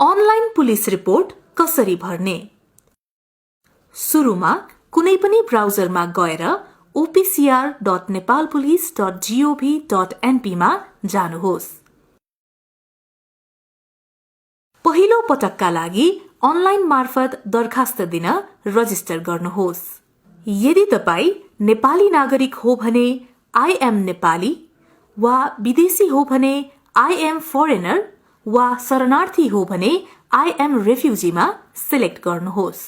Online police report कसरी भर्ने? सुरुमा कुनै पनि ब्राउजरमा गएर opcr.nepalpolice.gov.np मा जानुहोस्। पहिलो पटकका लागि अनलाइन मार्फत दरखास्त दिन रजिस्टर गर्नुहोस्। यदि तपाई नेपाली नागरिक हो भने I am नेपाली वा विदेशी हो भने I am foreigner वा शरणार्थी हो भने I am refugee मा सिलेक्ट गर्नुहोस्।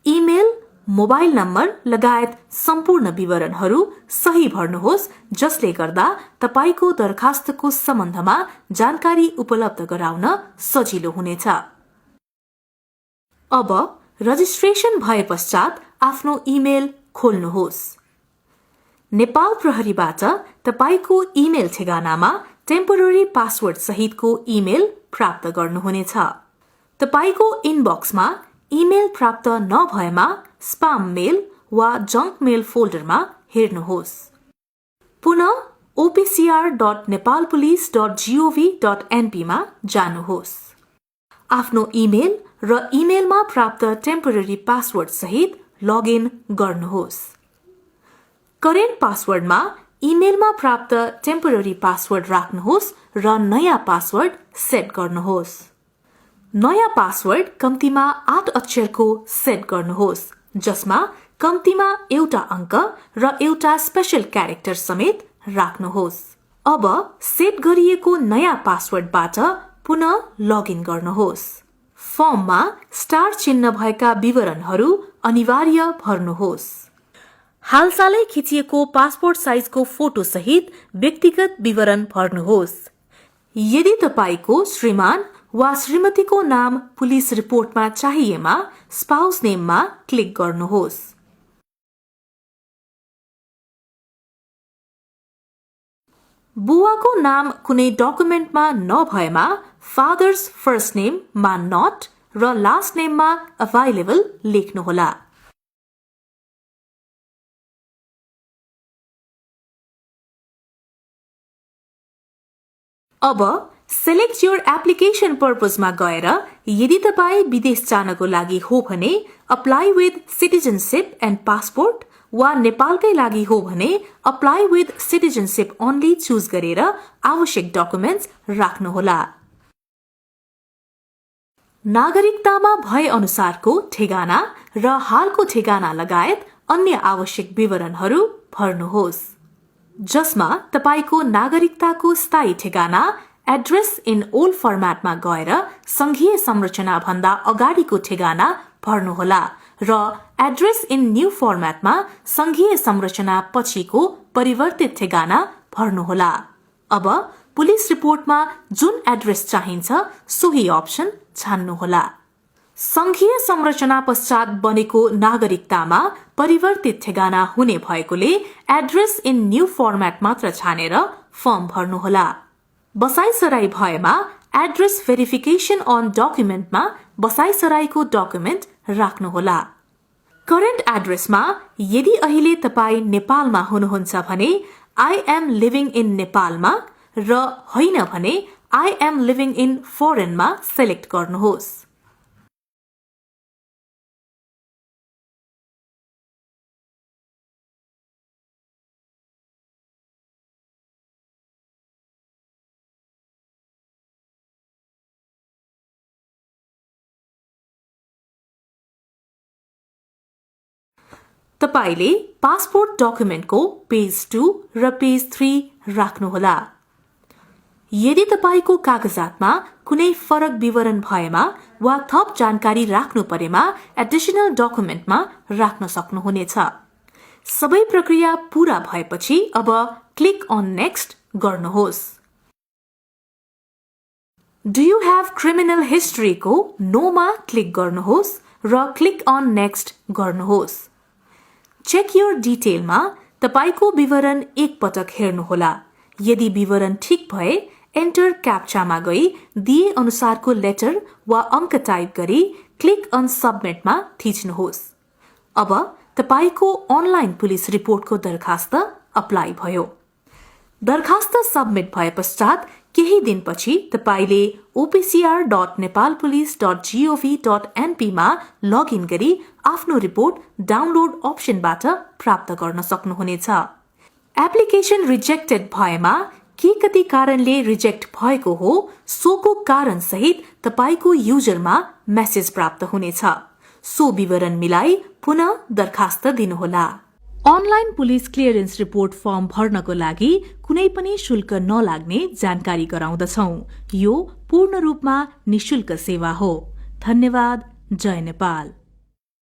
इमेल, मोबाइल नम्बर लगायत सम्पूर्ण विवरणहरू सही भर्नुहोस् जसले गर्दा तपाईको दरखास्तको सम्बन्धमा जानकारी उपलब्ध गराउन सजिलो हुनेछ। अब रजिस्ट्रेसन भए पश्चात आफ्नो इमेल खोल्नुहोस्। नेपाल प्रहरीबाट तपाईको इमेल ठेगानामा टेम्पोररी पासवर्ड सहितको इमेल प्राप्त गर्नुहुनेछ। तपाईको इनबक्समा इमेल प्राप्त नभएमा स्पाम मेल वा जंक मेल फोल्डरमा हेर्नुहोस्। पुनः opcr.nepalpolice.gov.np मा जानुहोस्। आफ्नो इमेल र इमेलमा प्राप्त टेम्पोररी पासवर्ड सहित लगइन गर्नुहोस्। करेन्ट पासवर्डमा इमेलमा प्राप्त टेम्पोररी पासवर्ड राख्नुहोस् र नयाँ पासवर्ड सेट गर्नुहोस्। नयाँ पासवर्ड कम्तीमा 8 अक्षरको सेट गर्नुहोस् जसमा कम्तीमा एउटा अंक र एउटा स्पेशल क्यारेक्टर समेत राख्नुहोस्। अब सेट गरिएको नयाँ पासवर्डबाट पुनः लगइन गर्नुहोस्। फर्ममा स्टार चिन्ह भएका विवरणहरू अनिवार्य भर्नुहोस्। हालसालै खिचिएको पासपोर्ट साइजको फोटो सहित व्यक्तिगत विवरण भर्नुहोस्। यदि तपाईको श्रीमान वा श्रीमतीको नाम पुलिस रिपोर्टमा चाहिएमा स्पाउस नेममा क्लिक गर्नुहोस्। बुवाको नाम कुनै डकुमेन्टमा नभएमा फादर्स फर्स्ट नेम मा नट र लास्ट नेममा अभाइलेबल लेख्नुहोला। अब सेलेक्ट योर एप्लिकेशन पर्पजमा गएर यदि तपाई विदेश जानको लागि हो भने apply with citizenship and passport वा नेपालकै लागि हो भने apply with citizenship only choose गरेर आवश्यक डकुमेन्ट्स राख्नुहोला। नागरिकतामा भए अनुसारको ठेगाना र हालको ठेगाना लगायत अन्य आवश्यक विवरणहरू भर्नुहोस् जसमा तपाईको नागरिकताको स्थायी ठेगाना एड्रेस इन ओल्ड फर्मेटमा गएर संघीय संरचना भन्दा अगाडिको ठेगाना भर्नुहोला र एड्रेस इन न्यू फर्मेटमा संघीय संरचना पछिको परिवर्तित ठेगाना भर्नुहोला। अब पुलिस रिपोर्टमा जुन एड्रेस चाहिन्छ सोही अप्सन छान्नुहोला। संघीय संरचना पश्चात बनेको नागरिकतामा परिवर्तित ठेगाना हुने भएकोले एड्रेस इन न्यू फर्मेट मात्र छानेर फर्म भर्नुहोला। बसाइसराई भएमा एड्रेस भेरिफिकेसन अन डकुमेन्टमा बसाइसराईको डकुमेन्ट राख्नुहोला। करेन्ट एड्रेसमा यदि अहिले तपाई नेपालमा हुनुहुन्छ भने I am living in नेपालमा र होइन भने I am living in foreignमा सिलेक्ट गर्नुहोस्। तपाईले पासपोर्ट डकुमेन्टको पेज 2 र पेज 3 राख्नुहोला। यदि तपाईको कागजातमा कुनै फरक विवरण भएमा वा थप जानकारी राख्नु परेमा एडिशनल डकुमेन्टमा राख्न सक्नुहुनेछ। सबै प्रक्रिया पूरा भएपछि अब क्लिक अन नेक्स्ट गर्नुहोस्। Do you have criminal history को नोमा क्लिक गर्नुहोस् र क्लिक अन नेक्स्ट गर्नुहोस्। चेक योर डिटेलमा तपाईको विवरण एक पटक हेर्नुहोला। यदि विवरण ठीक भए एन्टर क्याप्चामा गई दिए अनुसारको लेटर वा अंक टाइप गरी क्लिक अन सबमिटमा थिच्नुहोस्। अब तपाईको अनलाइन पुलिस रिपोर्टको दरखास्त अप्लाई भयो। दरखास्त सबमिट भए पश्चात केही दिनपछि तपाईले opcr.nepalpolice.gov.np मा लगइन गरी आफ्नो रिपोर्ट डाउनलोड अप्सनबाट प्राप्त गर्न सक्नुहुनेछ। एप्लिकेशन रिजेक्टेड भएमा के कति कारणले रिजेक्ट भएको हो सोको कारण सहित तपाईको युजरमा मेसेज प्राप्त हुनेछ। सो विवरण मिलाई पुनः दरखास्त दिनुहोला। Online police clearance report form भर्नको लागि कुनै पनि शुल्क नलाग्ने जानकारी गराउँदछौं। यो पूर्ण रूपमा निशुल्क सेवा हो। धन्यवाद। जय नेपाल।